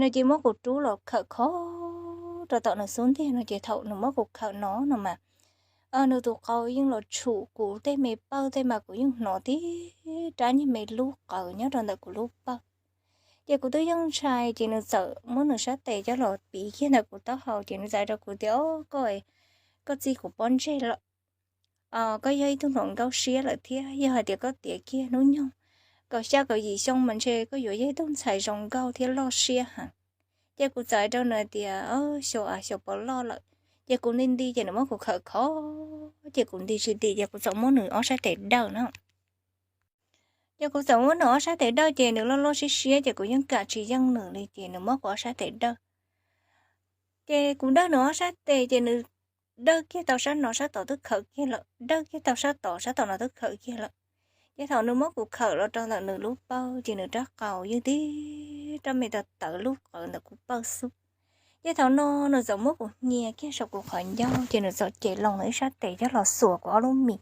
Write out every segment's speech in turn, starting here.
Nws ces muab kuv rub los khawm khov rau tom nws xub ntiag no ces thaum nws muab kuv khawm no no mas nws tus qau yeej los tshum kuv tej me pawg tej mas kuv yeej hnov tib rab niag me lub qawv nyob rau ntawm kuv lub pawg. Ces kuv twb yeej ntshai ces nws txawm muab nws sab tes coj los piv kiag ntawm kuv taub hau ces nws txawm hais rau kuv tias, O, koj, koj txi kuv pob ntseg lawm. Koj yog ib tug hluas nkauj siab lawm thiab, yog hais tias koj tiav kiag hnub nyoog kaum xya kaum yim xyoo mas ntshe koj yuav yog ib tug ntxhais zoo nkauj thiab loj siab heev. Ces kuv txawm hais rau nws tias, Xyov, xyov puas loj lawm. Ces kuv nti nti ces nws muab kuv khawm khov ces kuv nti tsis dim ces kuv txawm muab nws ob sab tes dawj na. Ces kuv txawm muab nws ob sab tes dawj ces nws loj loj siab siab ces kuv yeej kam tsis yeej nws li ces nws muab kuv ob sab tes dawj. Ces kuv dawj nws ob sab tes ces nws dawj kiag tau sab no sab tod twb khawm kiag lawm, dawj kiag tau sab tod sab tom no twb khawm kiag lawm. Ces thaum nws muab kuv khawm los rau ntawm nws lub pawg ces nws rab qau yeej tib rab me tawv tawv lub qawv ntawm kuv pawg xwb. Ces thaum no nws txawm muab kuv hnia kiag saum kuv qhov ncauj ces nws txawm cev loo nws ib sab tes coj los xuas kuv ob lub mis.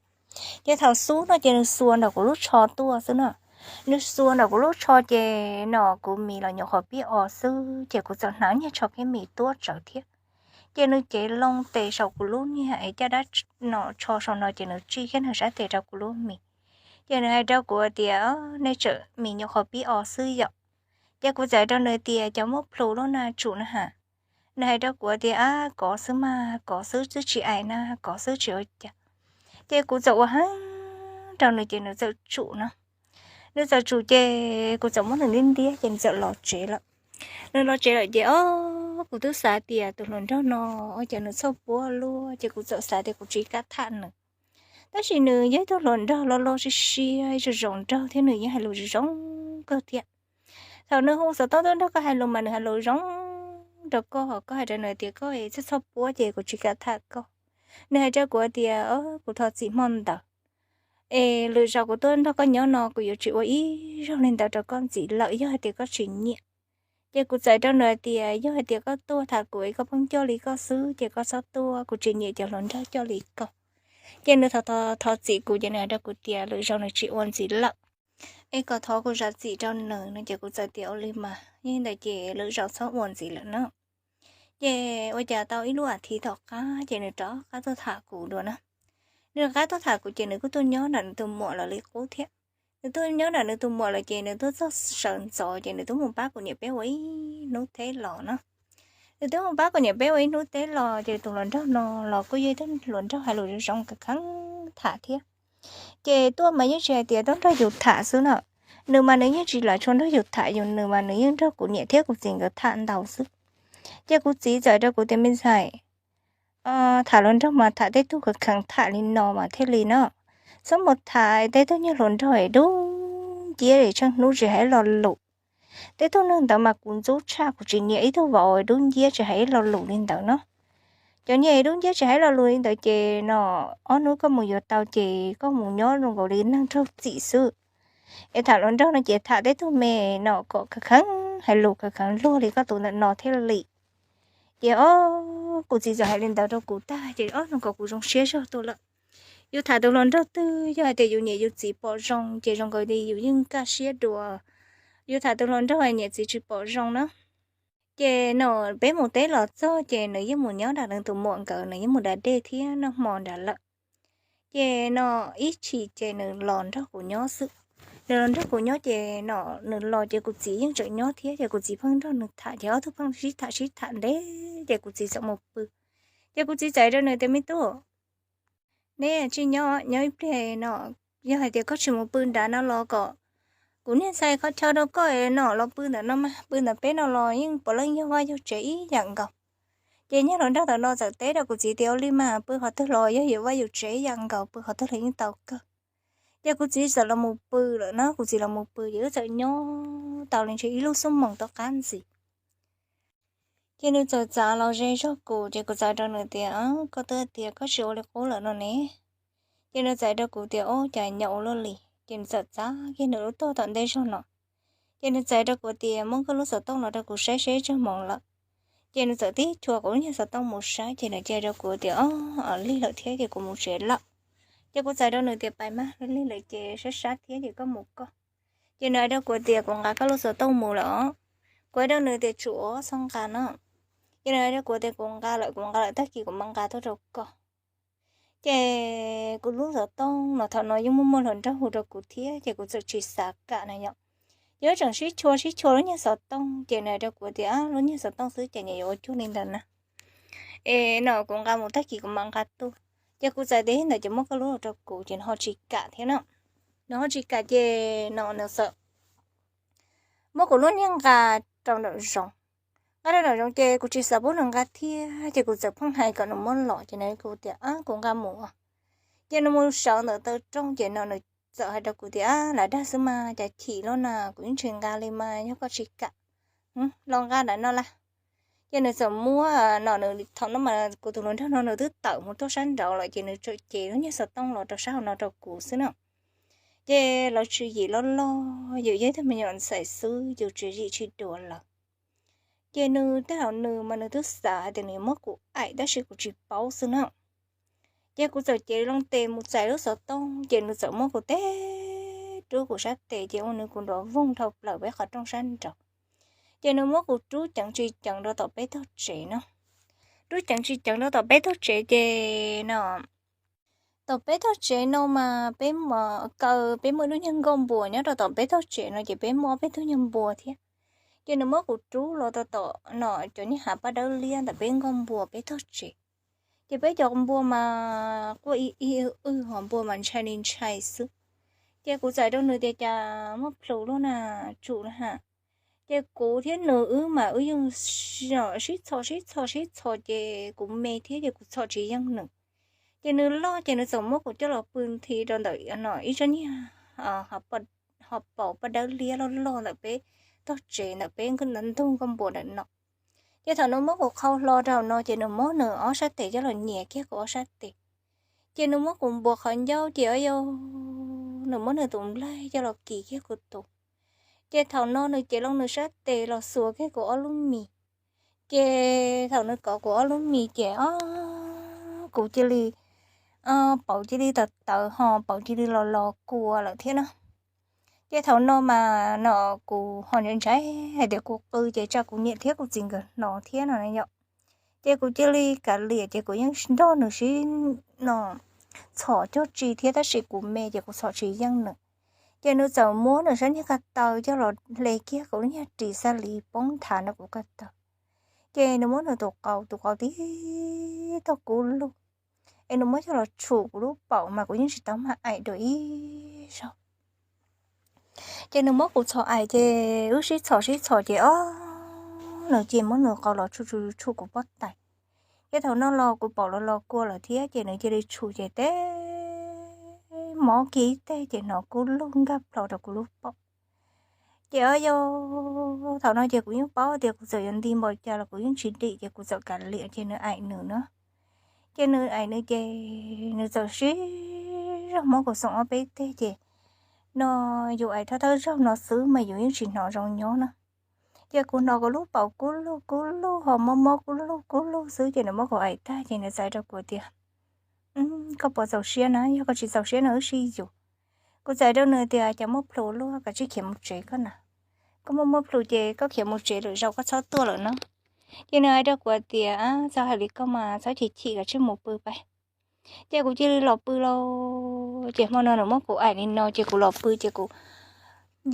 Ces thaum xub no ces nws xuas nram kuv lub tsho tuaj xwb na. Nws xuas nram kuv lub tsho ces no kuv mis los nyuam qhuav pib o xwb ces kuv txawm hnav niag tsho kiab mis tuaj tsawv thiab. Ces nws cev loo tes saum kuv lub niag es caj dab no tsho saum no ces nws tsij kiag nws sab tes rau kuv lub mis. Ces nws hais rau kuv tias, Nej tsawm mis nyuam qhuav pib o xwb yom? Ces kuv txawm hais rau nws tias, Cov muaj plhus lub na, tsum na has. Nws hais rau kuv tias, Ab, kov xwb mas, kov xwb twb tsis aim na, kov xwb tsis ua cas. Ces kuv txawm ua heev rau nws ces nws txawm tsum na. Nws txawm tsum ces kuv txawm muab nws ntiab ntiab ces nws txawm los tsev lawm. Nws los tsev lawm ces o, kuv twb xav tias tus hluas nraug no ua cas nws txhoj puab luaj ces kuv txawm xav tias kuv tsis kam tham nws. Tab sis nws yog ib tug hluas nraug loj loj siab siab, ib tug zoo nraug thiab nws yeej hais lus zoo kawg thiab. Thaum nws hu xov tooj tuaj nrog koj hais lus mas nws hais lus zoo rau koj, koj hais rau nws tias koj es txhoj txhoj puab ces kuv tsis kam tham koj. Nws hais rau kuv tias, Kuv thov txim hmo ntawd, es lwm zaus kuv tuaj nrog koj nyob no kuv yuav tsis ua ib zaug li ntawd rau koj ntxiv lawm yog hais tias koj tsis nyiam. Ces kuv txawm rau nws hais tias, Yog hais tias koj tuaj tham kuv es koj pheej coj li koj xwb ces koj txhob tuaj, kuv tsis nyiam cov hluas nraug coj li koj. Ces nws thov txim kuv ces nws hais rau kuv tias lwm zaus nws tsis ua ntxiv lawm, es kom thov kuv zam txim rau nws no ces kuv txawm tias ua li mas, yog li ntawd ces lwm zaus txhob ua ntxiv lawm na. Ces ua cas tau ib lub as thiv tom qab ces nws rov qab tuaj tham kuv dua na. Nws rov qab tuaj tham kuv ces nws kuj tuaj nyob nram nws tus muam lawv li qub thiab. Nws tuaj nyob nram nws tus muam lawm ces nws tuaj txog sawv ntxov ces nws twb mus pab kuv niam peb ua ib hnub teb los na. Nws twb mus pab kuv niam peb ua ib hnub teb los ces tus hluas nraug no los kuj yog ib tug hluas nraug hais lus zoo zoo kheev kheev tham thiab. Ces tuaj mas yeej tsis hais tias tuaj nrog yus tham xwb na. Nws mas nws yeej tsis lam tshua nrog yus tham, yus nws mas nws yeej nrog kuv niam thiab kuv txiv nkawd tham ntau xwb. Ces kuv txiv txawm rau kuv tias me ntxhais, tham hluas nraug mas tham tej tug kheev kheev tham li no mas thiaj li no. Txhob mus tham tej tug niag hluas nraug es dub nciab es tsheej hnub tsis hais ib lo lus. Tej tug neeg ntawd mas kuv ntxub tshaj, kuv tsis nyiam ib tug vauv es dub nciab tsis hais ib lo lus li ntawd no. Cov niag es dub nciab tsis hais ib lo lus li ntawd ces no, ob hnub koj mus yuav tau ces koj mus nyob zoo nkaus li neeg raug txim xwb. Es tham hluas nraug no ces tham tej tug me no kom kheev kheev hais lus kheev kheev luag li koj tus ntawm no thiaj li. Ces o, kuv txiv txawm hais li ntawd rau kuv tag ces o, no kom kuv zoo siab zog tuaj lawm. Yus tham tus hluas nraug twg yog hais tias yus niam yus txiv pom zoo ces zoo nkaus li yus yeej kaj siab dua. Yus tham tus hluas nraug niam txiv tsis pom zoo na. Ces no peb mus teb los txog ces nws yeej mus nyob nram nws tus muam nkawd, nws yeej mus da dej thiab noj hmo nrad lawm. Ces no ib chim ces nws los nrog kuv nyob xwb. Nws los nrog kuv nyob ces no nws los ces kuv txiv yeej tseem nyob thiab ces kuv txiv pheej nrog nws tham ces ob tug pheej sib tham sib tham ntev ces kuv txiv txawm mus pw. Ces kuv txiv txawm rau nws tias me tub, neb tsis nyob, nyob ib pliag no, yog hais tias koj tsis mus pw nrad no los kom kuv niag ntxhais qhov chaw rau koj no los pw ntawm no mas, pw ntawm peb no los yeej puav leej yog vaj yog tsev ib yam nkaus. Ces niag hluas nraug ntawm no txawm teb rau kuv txiv tias ua li mas pw qhov twg los yog yus vaj yus tsev ib yam nkaus, pw qhov twg los yeej tau kawg. Ces kuv txiv txawm los mus pw lawm na, kuv txiv los mus pw ces wb txawm nyob tau li ntshe ib lub xuab moos tom qab ntxiv. Ces nws txawm txav los ze zog kuv ces kuv txawm rau nws tias koj twb tias koj tsis ua li qub lawm no ne. Ces nws txawm rau kuv tias o, cas nyaum ua luaj li. Ces nws txawm txav kiag nws lub tog tom ntej zog no. Ces nws txawm rau kuv tias muab koj lub xov tooj los rau kuv saib seb tsawg moos lawm. Ces nws txawm tib chua kuv lub niag xov tooj mus saib ces nws cia rau kuv tias o, lig lawm thiab ces kuv mus tsev lawm. Ces kuv txawm rau nws tias pais mas, lig lawm ces sab sab thiab ces koj mus koj. Ces nws hais rau kuv tias kuv nqa koj lub xov tooj mus lawm os. Kuv hais rau nws tias tsum, txhob nqa no. Ces nws hais rau kuv tias kuv nqa lawm, kuv nqa lawm, tag kis kuv mam nqa tuaj rau koj. Ces kuv lub xov tooj no thaum no yeej muaj muaj hluas nraug hu rau kuv thiab ces kuv txawm tsis xav kam na yom. Ces wb tseem sib chua sib chua lub niag xov tooj ces nws hais rau kuv tias lub niag xov tooj xwb ces nyias yuav ua cuag li ntawd na. Es no kuv nqa mus tag kis kuv mam nqa tuaj. Ces kuv txais tias ib ntawd ces muab koj lub los rau kuv ces nws ho tsis kam thiab no. Nws ho tsis kam ces no nws txawm muab kuv lub niag nqa rau nraum zoov. Nqa rau nraum zoov ces kuv tsis xav pub nws nqa thiab ces kuv txawm pheej hais kom nws muab los ces nws kuv tias kuv nqa mus. Ces nws mus sawv ntawm taw rooj ces no nws txawm hais rau kuv tias lam dag xwb mas, cas chim loj na, kuv yeej tsis nqa li mas yog koj tsis kam los nqa ntawm no las. Ces nws txawm muab no nws thaum no mas kuv tus hluas nraug no nws twb tawm mus tuaj sab nraud lawm ces nws tseem cev lub niag xov tooj los rau sab hauv no rau kuv xwb na. Ces lawv tswv yim loj loj, yus yog ib tug me nyuam ntxhais xwb yus tswv yim tsis dua lawv. Ces nws tej zaum nws mas nws twb xav hais tias nws yuav muab kuv aim tab sis kuv tsis paub xwb na. Ces kuv txawm cev loo tes mus txais lub xov tooj ces nws txawm muab kuv teb rub kuv sab tes ces ua nws kuv nrov voog dhau plaws peb qhov rooj sab nraud. Ces nws muab kuv rub ceev tsis ceev rau tom peb tog tsev no. Rub ceev tsis ceev rau tom peb tog tsev ces no tom peb tog tsev no mas peb kaw peb muaj ib lub nyuag nkauj npua nyob rau tom peb tog tsev no ces peb muaj ob peb tug nyuag npua thiab. Ces nws muab kuv rub los rau tom no cov niag hav paj dawb liab ntawm peb nkauj npua peb tog tsev. Ces peb cov npua mas quaj ib ib wj wj hos npua mas ntshai li ntshai xwb. Ces kuv txais rau nws tias cas muaj plhus luaj na, tsum na ha. Ces kuv thiab nws wb mas wb yeej sib txhos sib txhos sib txhos ces kuv me thiab ces kuv txhos tsis yeej nws. Ces nws loj ces nws txawm muab kuv coj los pw nthi rau ntawm no ib tsob niag ho paus paj dawb liab loj loj ntawm peb tog tsev ntawm peb ntug nkauj npua ntawm no. Ces thaum nws muab kuv qhau hlo rau no ces nws muab nws ob sab tes coj los nyias kiag kuv ob sab tes. Ces nws muab kuv npuav qhov ncauj ces o yau, nws muab nws tus nplaig coj los kis kiag kuv tus. Ces thaum no nws cev loo nws sab tes los xuas kiag kuv ob lub mis. Ces thaum nws kov kuv ob lub mis ces o kuv cia li, paum cia li tawv tawv ho paum cia li los los kua lawm thiab na. Ces thaum no mas no kuv ho ntshai ntshai hais tias kuv qw ces tsam kuv niam thiab kuv txiv nkawd hnov thiab no yom. Ces kuv cia li kav liam ces kuv yeej nrog nws sib no txhom cog tsi thiab tab sis kuv me ces kuv txhom tsis yeej nws. Ces nws txawm muab nws sab niag ko taw coj los hle kiag kuv lub niag ris xab li poob nthav nrog kuv ko taw. Ces nws muab nws tus qau, tus qau tib tug kub lug, es nws muab coj los tshum kuv lub paum mas kuv yeej tsis tau mag aim dua ib zaug. Ces nws muab kuv txhom aim ces wb sib txhom sib txhom ces o, nws cia muab nws qau los tshum tshum kuv pob tais. Ces thaum no los kuv paum los los kua lawm thiab ces nws cia li tshum ces teb mob kiag ib teg ces hnov kub lug nkag plho rau kuv lub paum. Ces o yau, thaum no ces kuv yeej paub tias kuv txawm yuav nti npaum cas los kuv yeej tsis dim ces kuv txawm kav liam ces nws aim nws na. Ces nws aim nws ces nws txawm sib zog muab kuv xoom ob peb teg ces no yus aim thawj thawj zaug no xwb mas yus yeej tsis hnov zoo nyob na. Ces kuv hnov kuv lub paum kub lug kub lug ho mob mob kub lug kub lug xwb ces nws muab kuv aim tag ces nws txais rau kuv tias koj puas txaus siab na, yog koj tsis txaus siab no wb sib yuav. Kuv txais rau nws tias cas muaj plhus luaj, koj tsij khiav mus tsev koj na. Koj muaj muaj plhus ces koj khiav mus tsev lwm zaus koj txhob tuaj lawm no. Ces nws hais rau kuv tias txhob hais li koj mas txhob chim chim, koj tsij mus pw pab. Ces kuv cia li los pw lauj. Ces hmo no nws muab kuv aim li no ces kuv los pw ces kuv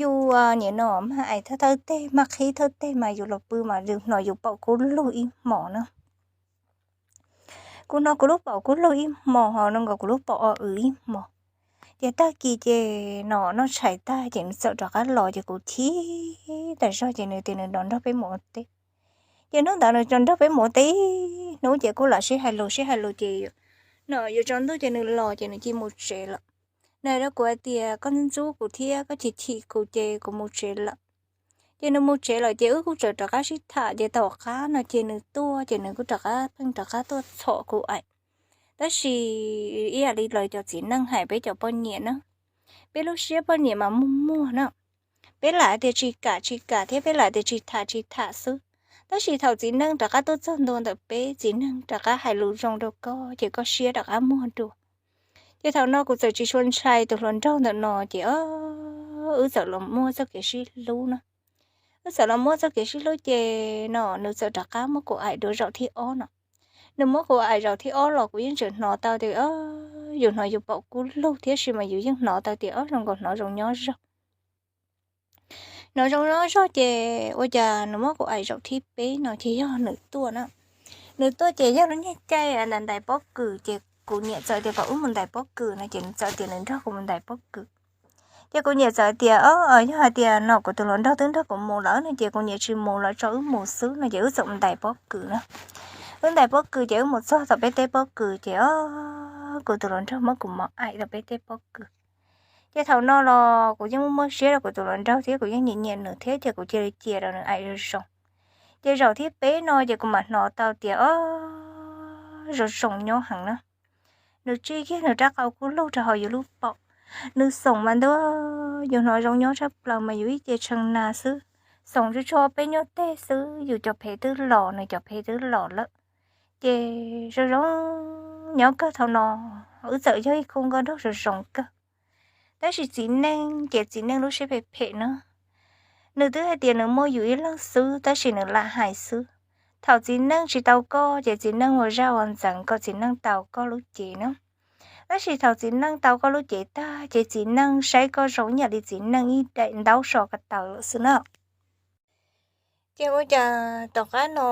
yus nim no mag aim thawj thawj teg mag qhib thawj teg mas yus los pw mas yus hnov yus paum kub lug ib hmos na. Kuv hnov kuv lub paum kub lug ib hmos ho no nkaus kuv lub paum o w ib hmos. Ces tag kis ces no noj tshais tag ces nws txawm rov qab los ces kuv chim tas zog ces nws tias nws nrog peb mus ua teb. Ces hnub ntawd nws nrog peb mus ua teb hnub ces kuj lam sib hais lus sib hais lus ces no yuav tsaus ntuj ces nws los ces nws cia mus tsev lawm. Nws hais rau kuv hais tias koj ntxub kuv thiab koj chim chim kuv ces kuv mus tsev lawm. Ces nws mus tsev lawm ces wb kuj txawm rov qab sib tham ces tom qab no ces nws tuaj ces nws kuj rov qab pheej rov qab tuaj txhom kuv aim. Tab sis ib yam li lawv cov txiv neej hais peb cov poj niam na, peb lub siab poj niam mas muag muag na. Peb lam tias tsis kam tsis kam thiab peb lam tias tsis tham tsis tham xwb. Tab sis thaum txiv neej rov qab tuaj txog ntua ntawm peb, txiv neej rov qab hais lus zoo rau koj ces koj siab rov qab muag dua. Ces thaum no kuv txawm tsis tshua ntshai tus hluas nraug ntawm no ces wb txawm los muaj txoj kev sib hlub na. wb txawm los muab txoj kev sib hlub ces no nws txawm rov qab muab kuv aim dua zaum thib ob no. Nws muab kuv aim zaum thib ob los kuv yeej tseem hnov tau tias yus hnov yus paum kub lug thiab sis mas yus yeej hnov tau tias zoo nkaus hnov zoo nyob zog. Hnov zoo nyob zog ces ua cas nws muab kuv aim zaum thib peb no ces yog nws tuaj na. Nws tuaj ces yog lub niag caij ntais ntais pob kws ces kuv niam txawm tias kom wb mus ntais pob kws no ces nws txawm tias nws nrog kuv mus ntais pob kws. Ces kuv niam txawm tias, o, yog hais tias no kuv tus hluas nraug twb nrog kuv mus lawm no ces kuv niam tsis mus lawm, tso wb mus xwb no ces wb txawm mus ntais pob kws na. Wb ntais pob kws ces wb mus txog tom peb teb pob kws ces o, kuv tus hluas nraug muab kuv mom aim tom peb teb pob kws. Ces thaum no los kuv yeej muaj siab rau kuv tus hluas nraug thiab kuv yeej nyiam nyiam nws thiab ces kuv cia li cia rau nws aim zoo zoo. Ces zaum thib peb no ces kuv mam hnov tau tias o, zoo zoo nyob heev na. Nws tsim kiag nws rab qau kub lug rau hauv yus lub paum. Nws xoom mas ntuj, yus hnov zoo nyob tshaj plaws mas yus ib ce tshee nas xwb. Xoom tsuag tsuag peb nyuag teg xwb yus cov phev twb los, nws cov phev twb los lawm. Ces zoo zoo nyob kawg thaum no, wb txawm yog ib khub nkauj nraug zoo zoo kawg. Tab sis txiv neej ces txiv neej lub siab phem phem na. Nws twb hais tias nws muaj yus ib leeg xwb tab sis nws lam hais xwb. Thaum txiv neej tsis tau koj ces txiv neej ua zaj ua ntxeev kom txiv neej tau koj lub cev na. Tab sis thaum txiv neej tau koj lub cev tag ces txiv neej saib koj zoo ib yam li txiv neej ib daim ntaub so ko taw lawm xwb na. Ces ua cas tom qab no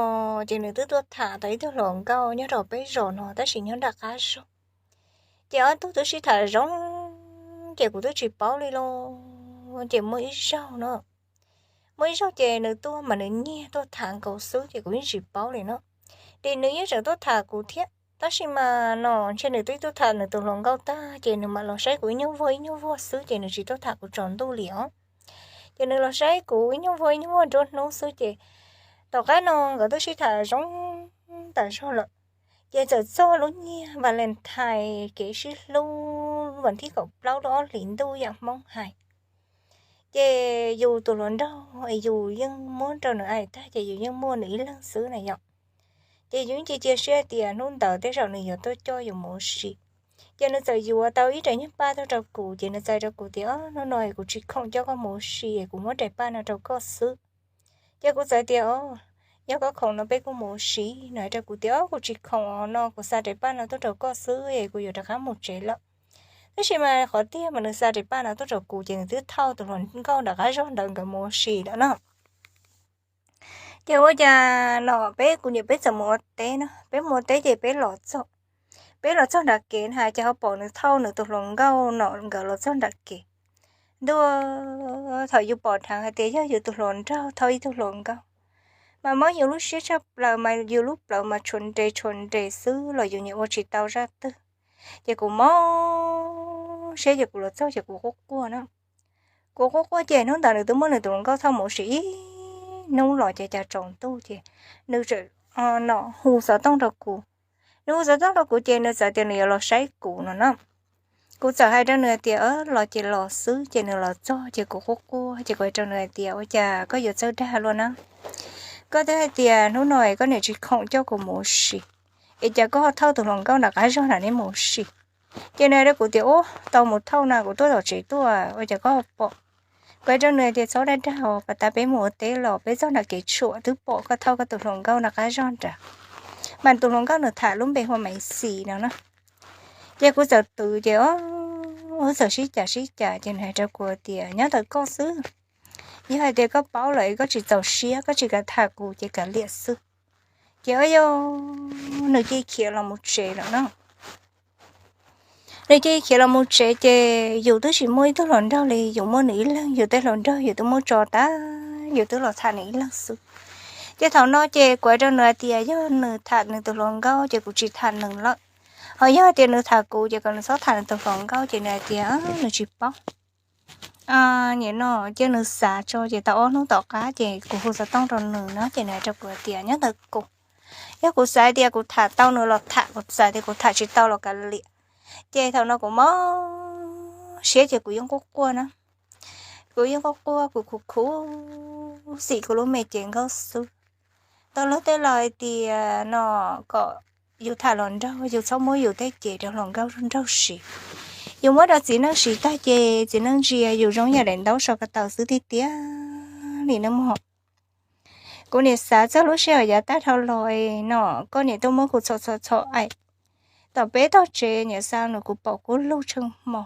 ces nws twb tuaj tham tau ib tug hluas nkauj nyob rau peb zos no tab sis nyob nram qab zog. Ces ob tug twb sib tham zoo ces kuv twb tsis paub li lauj. Ces muaj ib zaug no, muaj ib zaug ces nws tuaj mas nws nyiag tuaj tham nkaus xwb ces kuv yeej tsis paub li no. Ces nws yeej tseem tuaj tham kuv thiab tab sis mas no ntshe nws twb tuaj tham nws tus hluas nkauj tag ces nws mam los saib kuv ib nyuag vuag ib nyuag vuag xwb ces nws tsis tuaj tham kuv tsaus ntuj li os. Ces nws los saib kuv ib nyuag vuag ib nyuag vuag nruab hnub xwb ces tom qab no nkawd twb sib tham zoo tas zog lawm. Ces txawm txog lub nyiag Valentine kev sib hlub vas thib kaum plaub lub ob hlis ntuj yam Hmoob hais. Ces yus tus hluas nraug yus yeej muab rau nws aim tag ces yus yeej muaj nws ib leeg xwb na yom. Ces yus cia cia siab tias hnub ntawd tej zaum nws yuav tuaj coj yus mus ua si. Ces nws txawm yuav tau ib rais nyuag paj tuaj rau kuv ces nws txais rau kuv tias, hnub no kuv tsis khoom coj koj mus ua si, kuv muab rais paj no rau koj xwb. Ces kuv txawm tias, o, yog koj khoom no peb kuj mus ua si. Nws hais rau kuv tias, o, kuv tsis khoom os no, kuv xa rais paj no tuaj rau koj xwb es kuv yuav rov qab mus tsev lawm. Tab sis mas qhov tiag mas nws xa rais paj no tuaj rau kuv ces nws twb thauj tus hluas nkauj nram qab zog ntawd nkawd mus ua si lawm no. Ces ua cas no peb kuv niam peb txawm mus ua teb na, peb mus ua teb ces peb los txog, peb los txog nram kev na ces ho pom nws thauj nws tus hluas nkauj no nkawd los txog nram kev. Ntuj, thaum yus pom dheev hais tias yog yus tus hluas nraug thauj ib tug hluas nkauj, mas mob yus lub siab tshaj plaws mas yus lub plawv mas tshuav nres tshuav nres xwb los yus niam ua tsis tau zaj twg. Ces kuv mob siab ces kuv los txog ces kuv quaj quaj na. Kuv quaj quaj ces hnub ntawd nws twb muab nws tus hluas nkauj thauj mus ua si ib hnub los ces cas tsaus ntuj ces nws tseem no hu xov tooj rau kuv. Nws hu xov tooj rau kuv ces nws txawm tias nws yuav los saib kuv no na. Kuv txawm hais rau nws hais tias, los ces los xwb. Ces nws los txog ces kuv quaj quaj ces kuv hais rau nws hais tias, ua cas koj yuav txawj dag luaj na? Koj twb hais tias hnub no es koj niam tsis khoom coj kuv mus ua si, es cas koj ho thauj tus hluas nkauj nram qab zog nram neb mus ua si? Ces nws hais rau kuv tias, ub, tau mus thauj na, kuv tuaj tom tsev tuaj, ua cas koj ho pom? Kuv hais rau nws hais tias, txhob dag dag os, pas tas peb mus ua teb los peb txog nram kev tshuam twb pom koj thauj koj tus hluas nkauj nram qab zog nrad, mas tus hluas nkauj nws tham lub npe hu ua Maiv Xis no na. Ces kuv txawm twv ces wb txawm sib cav sib cav ces nws hais rau kuv tias, nyob ntawm koj xwb, yog hais tias koj paub lawm es koj tsis txaus siab koj tsis kam tham kuv ces kav liam xwb. Ces ua yog nws cia li khiav los mus tsev lawm na. Nws cia li khiav los mus tsev ces yus twb tsis muaj ib tug hluas nraug li, yus muaj nws ib leeg, yus tej hluas nraug yus twb muab tso tag, yus twb los tham nws ib leeg xwb. Ces thaum no ces kuv hais rau nws hais tias yog nws tham nws tus hluas nkauj ces kuv tsis tham nws lawm, ho yog hais tias nws tham kuv ces kom nws txhob tham nws tus hluas nkauj. Ces nws hais tias nws tsis paub. Nim no cia nws xav tso. Ces tau ob hnub tom qab ces kuv hu xov tooj rau nws na ces nws hais rau kuv hais tias nyob ntawm kuv, yog kuv xav tias kuv tham tau nws los tham, kuv xav tias kuv tham tsis tau los kav liam. Ces thaum no kuv mob siab ces kuv yeej quaj quaj na. Kuv yeej quaj quaj, kuv khuv khuv xim kuv lub me cev nkauj xwb. Tau luag tej laus hais tias no kom yus tham hluas nraug yus txhob muab yus tej cev rau hluas nkauj nraug siv. Yus muab rau txiv neej siv tag ces txiv neej ntsia yus zoo yam daim ntaub so ko taw xwb tiag tiag li na mog. Kuv niam xav txog lub sij hawm yav tag dhau los no, koj niam tuaj muab kuv txhom txhom txhom aim tom peb tog tsev, niam xav nws kuv paum kub lug tsheej hmo.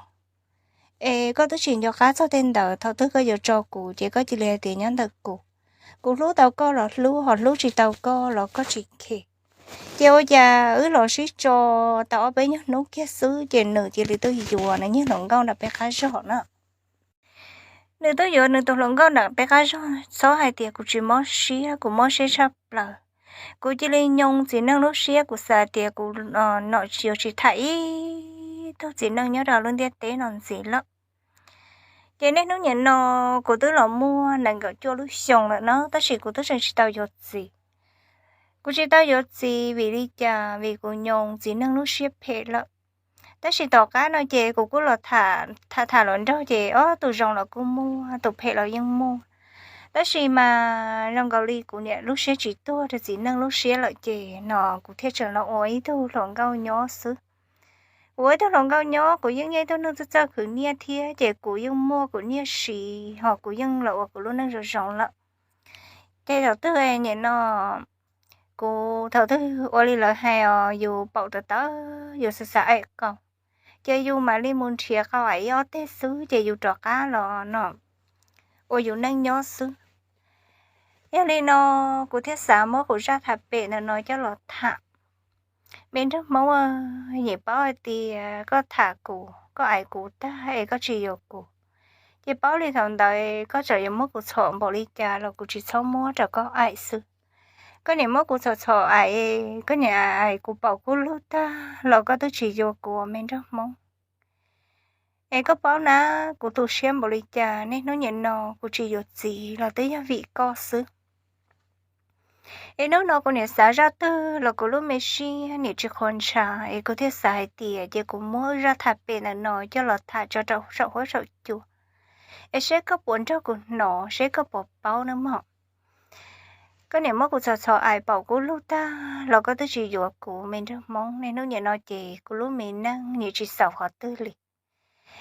Es koj twb tsis nco qab txog tej ntawd, thaum twg koj yuav tso kuv ces koj cia li hais tias nyob ntawm kuv. Kuv hlub tau koj los hlub, ho hlub tsis tau koj los koj tsis khe. Ces ua cas wb los sib tso tau ob peb nyuag hnub kiag xwb ces nws cia li tuaj yuav nws niag hluas nkauj nram peb qab zog na. Nws tuaj yuav nws tus hluas nkauj nram peb qab zog, txhob hais tias kuv tsis mob siab, kuv mob siab tshaj plaws. Kuv cia li nyoo txiv neej lub siab, kuv xav tias kuv no yuav tsis tham ib tug txiv neej nyob rau lub ntiaj teb no ntxiv lawm. Ces niaj hnub niam no kuv twb los muaj nees nkaum cuaj lub xyoo lawm no, tab sis kuv twb tseem tsis tau yuav txiv. Kuv tsis tau yuav txiv vim li cas? Vim kuv nyoo txiv neej lub siab phem lawm. Tab sis tom qab no ces kuv kuj los tham tham los nrog ces ob tus zoo los kuj muaj, tus phem los yeej muaj. Tab sis mas zoo nkaus li kuv niam lub siab tsis tuag rau txiv neej lub siab lawm ces no kuv thiaj tseem los ua ib tug hluas nkauj nyob xwb. Kuv ua ib tug hluas nkauj nyob, kuv yeej yog ib tug neeg txawj txawj khwv nyiaj thiab ces kuv yeej muaj kuv nyiaj siv, ho kuv yeej los ua kuv lub neej zoo zoo lawm. Ces thaum twg niam no, kuv thaum twg ua li lawv hais os, yus paum tawv tawv, yus xav xav aim qau, ces yus mam li mus nrhiav qau aim ib ob teg xwb ces yus rov qab los no ua yus neej nyob xwb. Yog li no kuv thiaj xav muab kuv zaj tham pem ntawm no coj los tham. Me nraug Hmoob, yeej paub hais tias koj tham kuv, koj aim kuv tag es koj tsis yuav kuv, ces paub li thaum ntawd koj txawm yuav muab kuv txhom npaum li cas los kuv tsis txhob muab rau koj aim xwb. Koj niam muab kuv txhom txhom aim, koj niam aim kuv paum kub lug tag los koj twb tsis yuav kuv, me nraug Hmoob. Es koj paub na, kuv tu siab npaum li cas, niaj hnub niam no kuv tsis yuav txiv los twb yog vim koj xwb. Es hnub no kuv niam xav zaj twg los kuv lub me siab niam tsis qhuas ntshav, es kuv thiaj xav hais tias ces kuv muab zaj tham pem ntawm no coj los tham tso rau saum huab saum cua, es seb koj puas nrog kuv hnov, seb koj puas paub nawb mog. Koj niam muab kuv txhom txhom aim paum kub lug tag los koj twb tsis yuav kuv, me nraug Hmoob, niaj hnub niam no ces kuv lub me neej niam tsis xaus qhov twg li.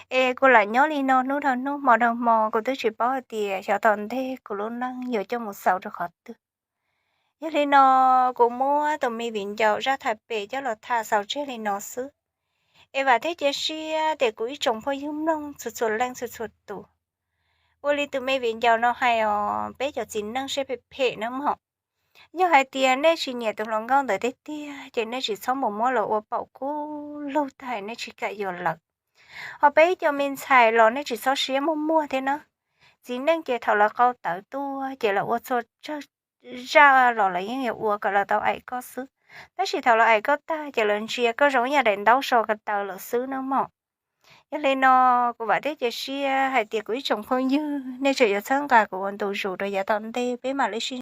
Es kuv lam nyob li no hnub dhau hnub hmo dhau hmo, kuv twb tsis paub hais tias xyov tom ntej kuv lub neej yuav coj mus xaus rau qhov twg. Yog li no, kuv muab tus me viv ncaus zaj tham pem coj los tham xaus tseg li no xwb. Es vam thiab cia siab tias kuv ib tsoom phooj ywg mloog txhua txhua leej txhua txhua tus. Ua li tus me viv ncaus no hais os, peb cov txiv neej siab phem phem nawb mog. Yog hais tias nej tsis nyiam tus hluas nkauj ntawd tiag tiag ces nej tsis txhob mus muab los ua paum kub lug tag nej tsis kam yuav lawm. Ho peb ib co me ntxhais los nej tsis txhob siab muag muag thiab na. Txiv neej ces thaum lawv qau tawv tuaj ces lawv ua txhua tsawg zaj los lawv yeej yuav ua kom lawv tau aim koj xwb. Tab sis thaum lawv aim koj tag ces lawv ntsia koj zoo ib yam daim ntaub so ko taw lawm xwb nawb mog. Yog li no, kuv vam thiab cia siab hais tias kuv ib tsoom phooj ywg nej tseem yuav txhawb nqa kuv ua ntu zus rau yav tom ntej, peb mam li sib